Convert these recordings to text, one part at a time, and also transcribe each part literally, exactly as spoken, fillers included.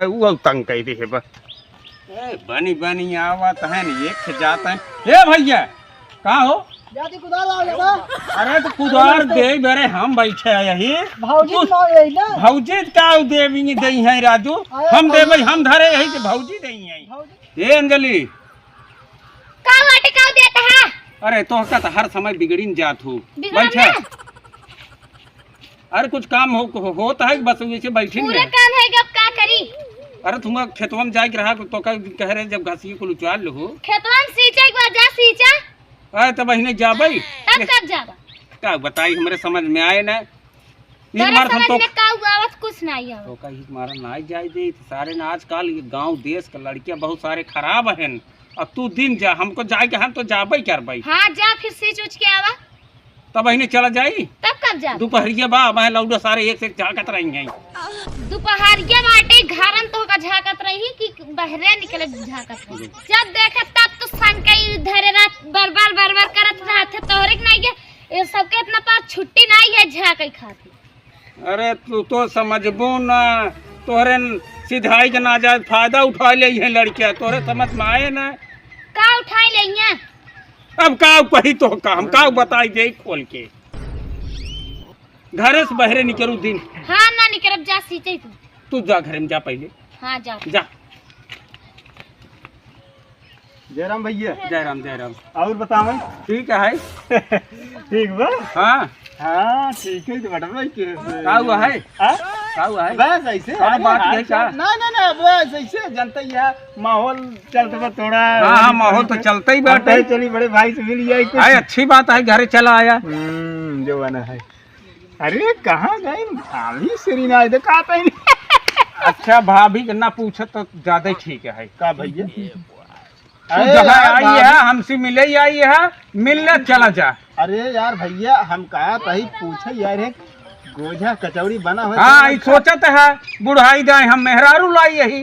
उ तंग कइ देहे बा। ए, बनी बनी आवत हैं, एक से जात हैं। ए भइया, का हो? जाती कुदार लाओ दादा। अरे तो कुदार दे, मेरे हम बैठे हैं यही। भौजी तू लाओ यही ना। भौजी का देवी देई हैं राजू? अरे हम भौजी। देबै, हम धरे यही से भौजी देई हैं। भौजी। ए अंजलि। का बाटे, का देत है? अरे तोहका तो हर समय बिगड़िन जात हो। बिगड़न बैठा। ना। अरे कुछ काम हो, हो, होत है कि बस वैसे बैठिन पूरे है? काम है कि अब का करी? अरे तुम खेतवा में जाए के रहा तो का कह रहे जब घासिया को लुचवा लो हो। खेतवा में सींचे के बाद जा सींचा। अरे तब बहिने जाबै। तब कब जाबा? का बताई हमरे समझ में आए ना। इस तोरे बार हम समझ तो में का हुआ आवत कुछ नहीं आवत। तो का ही तुम्हारा ना जाए दे तो सारे ना आजकल ये गांव देश के लड़कियां बहुत सारे खराब हैं। अब तू दिन जा हमको जाए के हम तो जाबै करबै। हाँ जा फिर सींच उच के आवा। तब अहिने चला जाई। तब कब जाब? दुपहरिया बा, मैं लौडो सारे एक से एक झांकत रही हैं। दुपहरिया बाटे, घरन तोहका झांकत रही कि बहरे निकले झांकत रही? जब देखे तब तो सन के धरे रात बरबर बरबर करत रहत है, तोहरे के नहीं है, ये सबके इतना पास छुट्टी नहीं है झांके खातिर। अरे तू तो समझबो ना, तोहरे न सिधाई के ना जाए फायदा उठा ले हैं लड़किया, तोहरे समझ में आए ना। का उठाई ले हैं? अब का कही तो का, हम का बताई दे खोल के। घरे से बहरे निकरू दिन। हाँ, ना निकरब, जा सींचे तू। तू जा घरे में जा पहले। हाँ, जा। जा। जय राम भइया। जय राम, जय राम। और बतावन? ठीक है। ठीक बा? हाँ। हाँ, ठीक है, तो बटन भाई के का हुआ है? हाँ? का हुआ है? बस ऐसे, कौनो अरे बात हाँ, नहीं का? ना, ना, ना, बस ऐसे जनता ही है, माहौल चलत बा थोड़ा। हाँ, हाँ, माहौल तो चलते ही बाटे। चली बड़े भाई से मिल जाए कुछ। अरे अच्छी बात है, घरे चला आया। हम्म, जो बना है। अरे कहाँ गए भाभी श्री ना, देखा तो ही नहीं। अच्छा, भाभी के ना पूछत तो ज्यादा ही ठीक है। का भइया? तू अरे जहाँ यार, आई है, भाभी हमसे मिले ही आई है, मिलने चला जा। अरे यार भइया, हम कहा तही पूछे यार, एक गोझा कचौड़ी बना हो हाँ, तो ई खा- सोचत है, बुढ़ाई दाई हम मेहरारू लाई यही,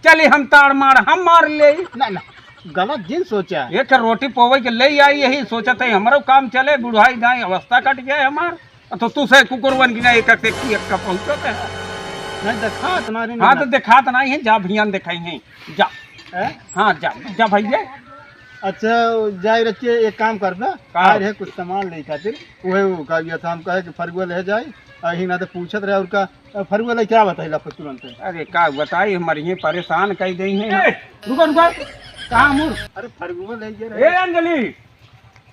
चली हम ताड़ मार, हम मार ले। ना, ना, गलत जिन सोचा। एक रोटी पोवे के ले आई यही, सोचत है हमरो काम चले, बुढ़ाई दाई अवस्था कट जाए हमार। तो तू से कुकुरवन की ना एक एक की एक का पहुँचत है। नहीं, देखात ना रे, हाँ, ना। तो देखात ना ही है, जा भियान देखाई है। जा। हैं? हाँ, जा, जा भइया। अच्छा, जाए रख के एक काम करबे। का? आ रहे कुछ सामान ले खातिर। उहे वो का ये था, हम कहे कि फरुआ ले जाए। आ ही ना तो पूछत रहे और का, फरुआ ले क्या बताइला पर तुरंत। अरे का बताई, हमारे ये परेशान कई देई हैं। ए, रुका, रुका। कहाँ मुड़? अरे फरुआ ले ये ए रहे। अंजलि।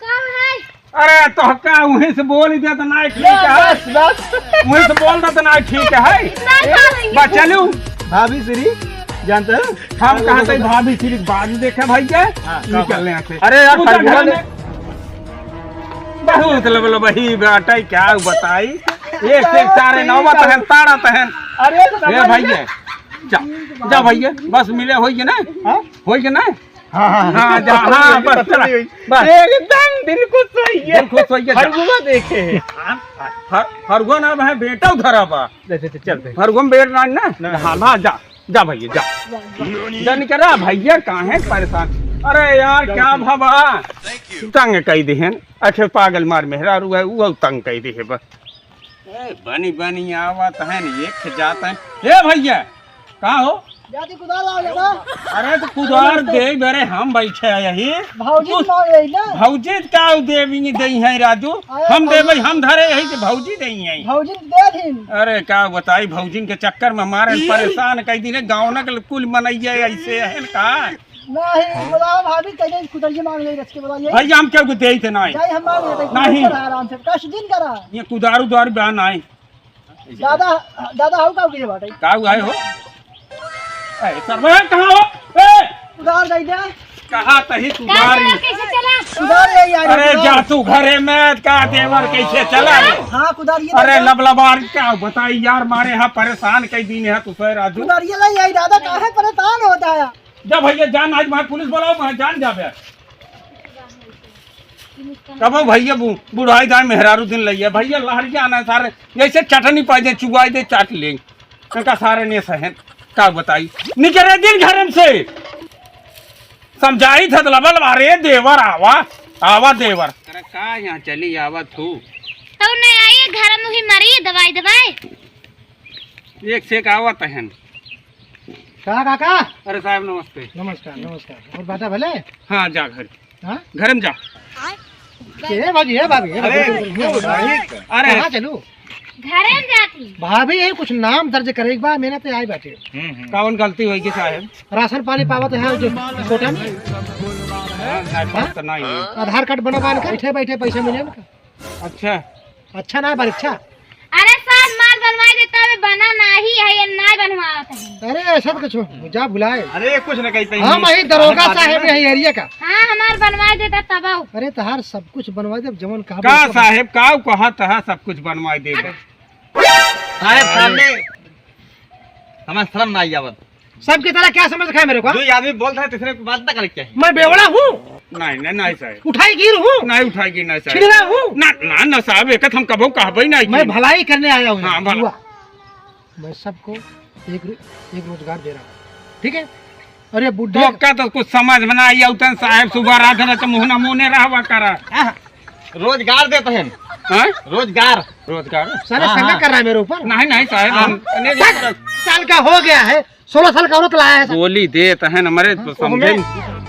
का है? अरे तो का वहीं से बोल दे तो ना ठीक ले, है। बस, बस। वहीं से बोल दे तो ना ठीक है। ना, ना, नहीं। बस चलू। भाभी श्री, जानते हो? हम अरे, कहाँ वो तक तो भाभी श्री बाद में देखे भाई के? हाँ, निकल ले यहाँ से। अरे यार, तू तो फरुआ घर ले। में बहुत लब-, लब-, ही बेटा, क्या बताई? एक से एक सारे नौबत हैं, ताड़त हैं। अरे, ए समझ भैया, गए। जा, जा भैया, बस मिले होई के ना? हाँ? होई के ना? हाँ, हाँ, हाँ, जा, हाँ, बस चला, बस। एकदम दिल खुश होई गया। दिल खुश होई गया, जा। फरुआ देखे। हाँ, फर-, फरुआ ना है, बेटा उधर आबा। दे, दे, दे, चल, दे। फरुआ में बेट ना, ना? ना। हाँ, हाँ, जा, जा भैया, जा। जा निकरा भैया, काहे परेशान? अरे यार, क्या भवा? तंग कई देहन। अच्छा, पागल मार मेहरारू है, वो तंग कई देहे बस। ए, बनी बनी आवत हैं, एक जात हैं। ए भैया, का हो? जाती कुदार लाओ दादा। अरे तो कुदार दे, मेरे हम बैठे हैं यही। भौजी तू लाओ यही ना। भौजी का देवी देई हैं राजू? अरे हम भौजी। देबै, हम धरे यही कि भौजी देई हैं। भौजी दे दिन। अरे का बताई, भौजिन के चक्कर में मारे परेशान कई दिने, गाँव न के कुल मनैया ऐसे हैं का? नहीं, बुलाओ भाभी, कह दे कुदरिये मांग ले रच के बुलाइए। भैया हम केहू के देई थे नहीं। जाई हम मांग लेते हैं, नहीं। करा आराम से, कश दिन करा। ये कुदारू दारू बा नहीं। दादा, दादा, हऊ का उगिरे बाटे? का हुआ है हो? ए, सरवा, कहाँ हो? ए! उधार दे दे। कहाँ तही का उधार देवर ही? कैसे चला? उधार ले यार, अरे उधार। जा तू घरे में, का देवर कैसे चला? हाँ, कुदार ये अरे दे दे। लबलबार, का बताई यार, मारे हाँ परेशान कई दिन है तू से राजू। कुदार ये ले आई दादा, काहे परेशान होता है? जा भैया, जान, आज वहाँ पुलिस बुलाओ, वहाँ जान जा बे। कबो भैया बु-, बुढ़ाई दाई मेहरारू दिन लइया, भैया लहरिया आना सारे, जैसे चटनी पाई दे, चुआई दे, चाट ले। इनका सारे ने सहन, का बताई? निकरे दिन घरन से। समझाई था तो लबल, अरे देवर आवा, आवा देवर। अरे का यहाँ चली आवा तू? तो नहीं आई घर में ही मरी, दवाई दवाई। एक से एक आवत हन। का काका? अरे साहेब नमस्ते। नमस्कार, नमस्कार। और बाटा भले? हाँ, जा घर। हाँ? घर में जा। ए भाभी, ए भाभी, ए अरे, भाभी, ए भाभी। अरे। कहाँ चलू? घरे में जाती। भाभी, ये कुछ नाम दर्ज करे एक बार, मेहनत आई बाटे। हम्म, हम्म। कौन गलती होई कि साहेब? राशन पानी पावत है जो कोटा में? हाँ, साहेब, हाँ? बात तो नहीं है। आधार कार्ड बनवा इनका, बैठे बैठे पैसा मिले इनका। अच्छा। अच्छा ना है परीक्षा? अरे साहब, माल बनवाई देता, अबे बना नाही है, ये नाही बनवावत है। अरे ऐसा तो कुछ हो, जा भुलाए। अरे कुछ ना कहते हैं। हम यही दरोगा साहब है यही एरिया का। हाँ, हमार बनवाई देता तब आओ। अरे तहार सब कुछ बनवाई देब, जवन कहा का बोलता साहेब, का कहा तहा सब कुछ बनवाई देब। साहेब सामने हमार शर्म ना आई आवत। सबकी तरह क्या समझ रखा है मेरे को? दो आदमी बोलत है, तीसरे को बात ना करे के चाही। मैं बेवड़ा हूँ? नहीं, नहीं, नहीं साहेब। उठाई गिर हूँ? नहीं उठाई गिर, नहीं साहेब। छिलरा हूँ? ना, ना, ना साहेब, एक हम कबो कहबे नहीं मैं की। भलाई करने आया हूँ हाँ, यहाँ। भला। हुआ। मैं सबको एक रो-, एक रोजगार दे रहा हूँ, ठीक है? अरे बुढ़े तो का तो कुछ समझ में ना आई, उतन साहेब सुबह रात न तो मुहना मुहने रहवा करा। हाँ, रोजगार देत हैं। हाँ? रोजगार। रोजगार? साले हाँ, शंका हाँ। कर रहा है मेरे ऊपर? नहीं, नहीं साहेब, हाँ। हम अनेक दस साल का हो गया है, सोलह साल का औरत लाया है सर। गोली देत हैं न मरे तो समझे। हमें,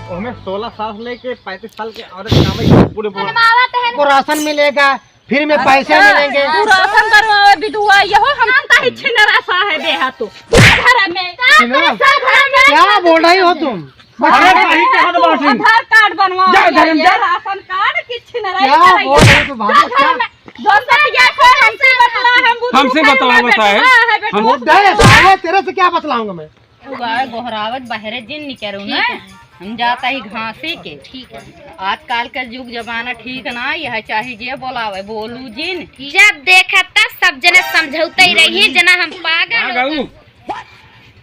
हमें सोलह साल से लेके पैंतीस साल के औरत काम है पूरे बोल। बनवावत है। को राशन मिलेगा, फ्री में पैसे मिलेंगे। तू राशन बनवावे विधवा, यहो हम ताही छिनरा सा है देहा तू। घर में। छिनरा? घर में। क्या बोल रही हो तुम? अरे सही कहत बाटी। आधार कार्ड बनवा जा, धर्म जा। राशन कार्ड की छिनरा क्या बोल रही हो तुम? भाभी, क्या? दोस्त ये कोई हमसे बतला, हम बुद्धू हमसे का बतला, बतला है। हम बुढ़ा है साले, तेरे से क्या बतलाऊंगा मैं? तू आए गोहरावत बहरे जिन निकरू ना। ठीक है। हम जाता ही घासी के। ठीक है। आजकल का जुग जमाना ठीक ना, यह चाहे जे बोलावे, बोलू जिन। जब देखा तब सब जने समझौते ही रही, जना हम पागल हाँ, हो गऊ। गए।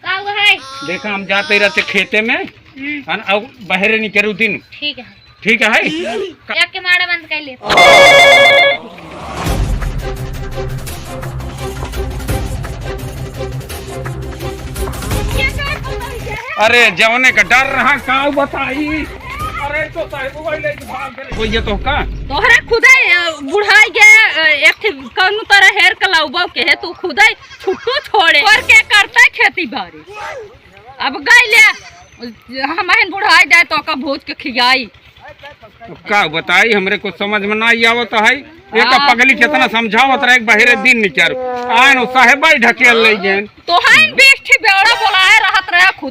का हुआ है? देखा हम जाते रहते खेते में, हम्म। है ना, अब बहरे निकरू दिन। ठीक है। ठीक है? जाके माड़ा बंद कर ले। अरे जवने का डर रहा, का बताई? अरे तो साहेब मोबाइल लेके भाग गए। कोई ये तो का? तोहरा खुदे, अ, बुढ़ाई गए, अ, एक ठे कौनो तरह हेर के लाउबो के है, तू खुदे छुट्टू छोड़े। और के करता है खेती बाड़ी? अब गई ले, हम हन बुढ़ाई जाए तो का भूज के खियाई। अब का बताई, हमरे कुछ समझ में ना आवत है। एक हाँ। पगली कितना समझावत रहे, बहरे दिन निकर आए न साहेब भाई ढकेल ले गए। तो है बीस ठे बेवड़ा बोलाए रहत रहे खुद।